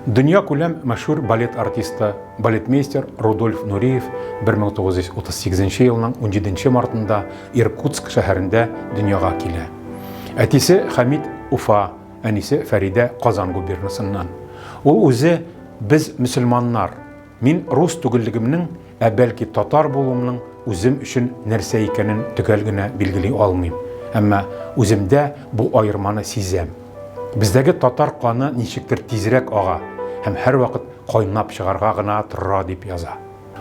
Дөньякүләм мәшһүр балет артисты, балетмейстер Рудольф Нуриев 1938 елның 17 мартында Иркутск шәһәрендә дөньяга килә. Әтисе Хәмит Уфа, әнисе Фәридә Казан губернасыннан. Ул үзе без мөселманнар, Мин рус түгеллегемнең, ә бәлки татар булуымның үзем өчен нәрсә икәнен төгәл генә билгели алмыйм. Әмма үземдә бу аерманы сизәм. Бездәге татар каны ничектер тизрәк ага һәм һәрвакыт кайнап чыгарга гына тора, дип яза.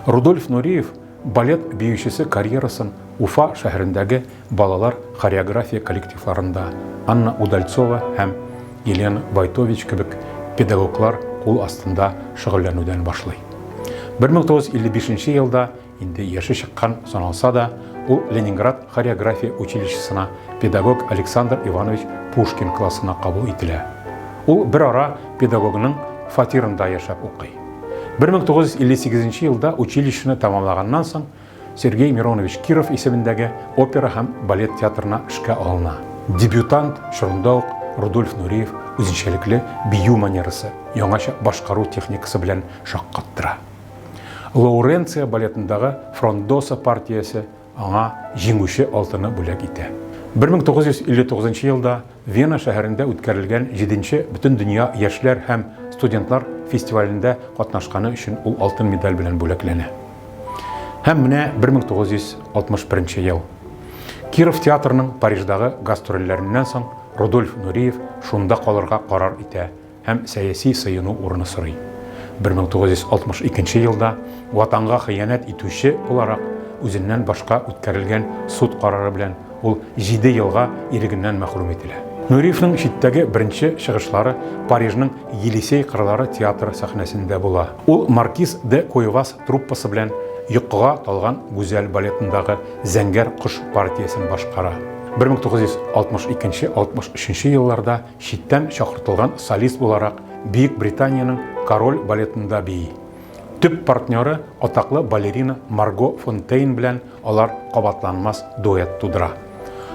Рудольф Нуриев балет биючесе карьерасын Уфа шәһәрендәге балалар хореография коллективларында Анна Удальцова һәм Елена Войтович кебек педагоглар кул астында шөгыльләнүдән башлый. 1955 елда инде яше чыккан саналса да, ул Ленинград хореография училищесына педагог Александр Иванович Пушкин классына кабул ителә. Ул бер ара педагогның фатирында яшәп укый. 1958 елда училищены тәмамлаганнан соң, Сергей Миронович Киров исемендәге опера һәм балет театрына эшкә алына. Дебютант чорында ук Рудольф Нуриев үзенчәлекле бию манерасы, яңача башкару техникасы белән шаккаттыра. Лауренция балетындагы Фрондоса партиясе аңа җиңүче алтыны бүләк итә. 1959 елда Вена шәһәрендә үткәрелгән җиденче Бөтендөнья яшьләр һәм студентлар фестивалендә катнашканы өчен ул алтын медаль белән бүләкләнә. Һәм менә 1961 ел. Киров театрының Париждагы гастрольләреннән соң Рудольф Нуриев шунда калырга карар итә һәм сәяси сыену урыны сорый. 1962 елда Ватанга хыянәт итүче буларак үзеннән башка үткәрелгән суд карары белән ул 7 елга ирегеннән мәхрүм ителә. Нуриевның читтәге беренче чыгышлары Парижның Елисей кырлары театры сәхнәсендә була. Ул Маркиз де Куэвас труппасы белән Йокыга талган гүзәл балетындагы Зәңгәр кош партиясен башкара. 1962-63 елларда читтән чакыртылган солист буларак Бөек Британиянең Король балетында бии. Төп партнеры атаклы балерина Марго Фонтейн белән алар кабатланмас дуэт тудыра.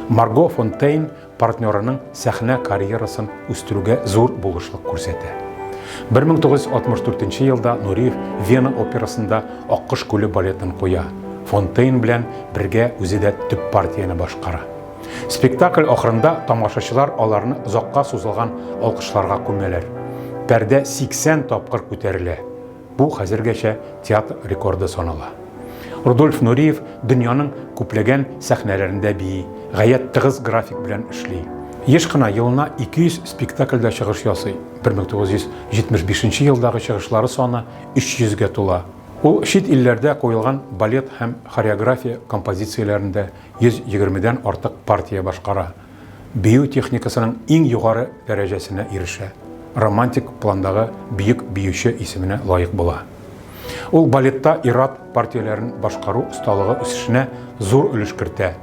Марго Фонтейн партнерының сәхнә карьерасын үстерүгә зур булышлык күрсәтә. 1964 елда Нуриев Вена операсында Аккош күле балетын куя. Фонтейн белән бергә үзе дә төп партияне башкара. Спектакль ахырында тамашачылар аларны озакка сузылган алкышларга күмәләр. Пәрдә 80 тапкыр күтәрелә. Бу хәзергәчә театр рекорды санала. Рудольф Нуриев дөньяның күпләгән сәхнәләрендә бии, гаять тыгыз график белән эшли. Еш кына елына 200 спектакльдә чыгыш ясый. 1975 елдагы чыгышлары саны 300 гә тула. Ул чит илләрдә куелган балет һәм хореография композицияләрендә 120 дән артык партия башкара, бию техникасының иң югары дәрәҗәсенә ирешә, романтик пландагы бөек биюче исеменә лаек була. Ул балетта ир-ат партияләрен башкару осталыгы үсешенә зур өлеш кертә,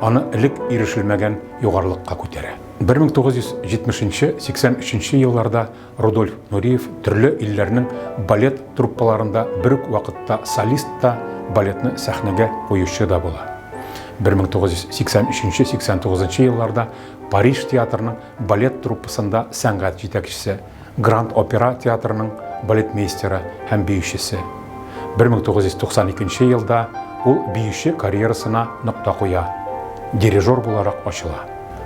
аны элек ирешелмәгән югарылыкка күтәрә. 1970-83 елларда Рудольф Нуриев төрле илләрнең балет труппаларында бер үк вакытта солист та, балетны сәхнәгә куючы да була. 1983-89 елларда Париж театрының балет труппасында сәнгать җитәкчесе, Гранд Опера театрының балетмейстеры һәм биючесе. 1992 елда ул биюче карьерасына нокта куя, дирижер буларак ачыла.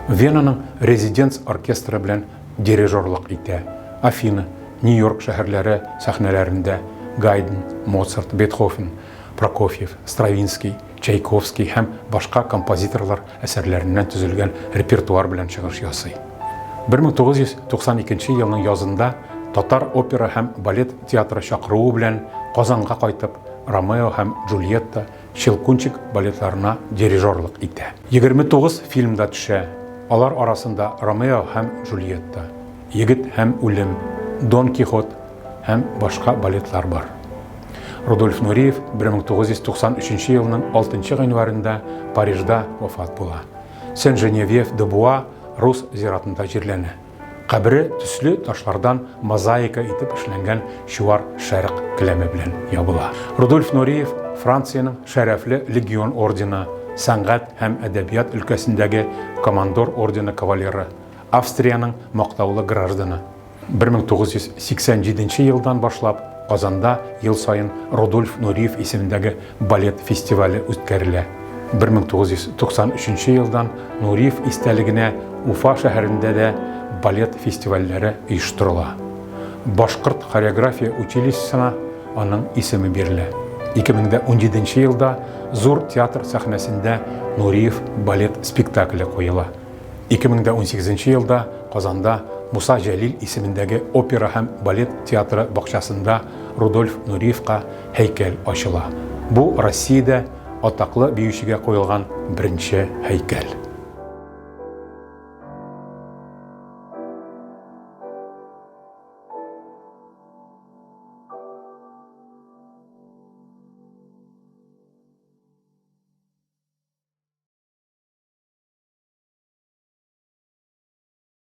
Венаның Резиденц оркестры белән дирижерлык итә. Афина, Нью-Йорк шәһәрләре сәхнәләрендә Гайдн, Моцарт, Бетховен, Прокофьев, Стравинский, Чайковский һәм башка композиторлар әсәрләреннән төзелгән репертуар белән чыгыш ясый. 1992 елның язында Татар опера һәм балет театры чакыруы белән Казанга кайтып, Ромео һәм Джульетта, Щелкунчик балетларына дирижерлык итә. 29 фильмда төшә, алар арасында Ромео һәм Джульетта, Егет һәм үлем, Дон Кихот һәм башка балетлар бар. Рудольф Нуриев 1993 елның 6 гыйнварында Парижда вафат була. Сен-Женевьев-де-Буа рус зиратында җирләнә. Кабере төсле ташлардан мозаика итеп эшләнгән чуар шәрык келәме белән ябыла. Рудольф Нуриев Франциянең Шәрәфле легион ордены, сәнгать һәм әдәбият өлкәсендәге Командор ордены кавалеры, Австриянең мактаулы гражданы. 1987 елдан башлап Казанда ел саен Рудольф Нуриев исемендәге балет фестивале үткәрелә. 1993 елдан Нуриев истәлегенә Уфа шәһәрендә дә балет фестивальләре оештырыла. Башкорт хореография училищесына аның исеме бирелә. 2017 елда Зур театр сәхнәсендә Нуриев балет спектакле куела. 2018 елда Казанда Муса Җәлил исемендәге опера һәм балет театры бакчасында Рудольф Нуриевка һәйкәл ачыла. Бу Россиядә атаклы биючегә куелган беренче һәйкәл.